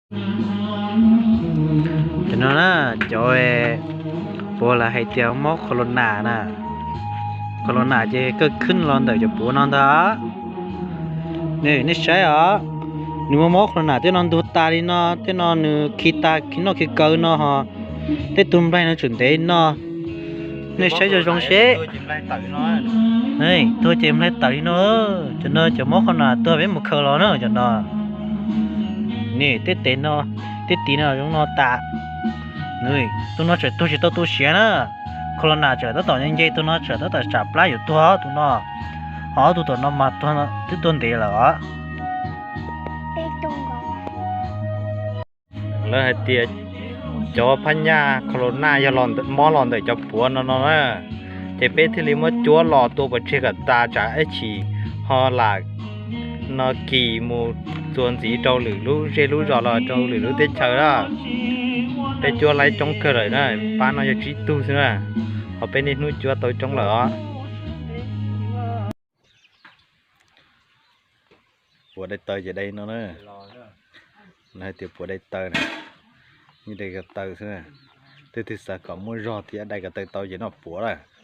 Cov no na, cov puav lawv hais tias mob corona na. Corona ces kawg khwb los ntawm cov puav no ntag. Nej saib os, nws muaj mob corona tej no ntug tas li no, tej no nws khi tas khi noj khi kaw no ho, tej tug nplaig no tseem ntev no. Nej saib zoo zoo seb. Tuag ces nplaig tawm li no, cov no cov mob corona tuag peb mus khaws los na cov no. Nej, tej tes no, tej tis no zoo no tas. Tus no tseem tuag tsis tau tu siav na. Corona tseem tab tom nce, tus no tseem tab tom tsam plab yuav tuag tus no. Ho ob tug tom no mas twb tuag ntev lawm os. Lawv hais tias cov phab nyaj corona yog mob los ntawm cov puav no no na, ces peb thiaj li muab cuab los tua pov tseg kom tas tsam ib chim ho lam no kis mus txuas ntxiv rau lwm lub zej lub zos los rau lwm lub teb chaws na. Peb cuab laib coob kawg lawm na, pab no yog tsib tug xwb na, ho peb niaj hnub cuab tau coob lawm os. Puav dai taw ces dai no na. Lawv hais tias puav dai taw na, yeej dai ko taw xwb. Tej twg xav kom muaj zog thiab dai ko taw tau ces noj puav lawm.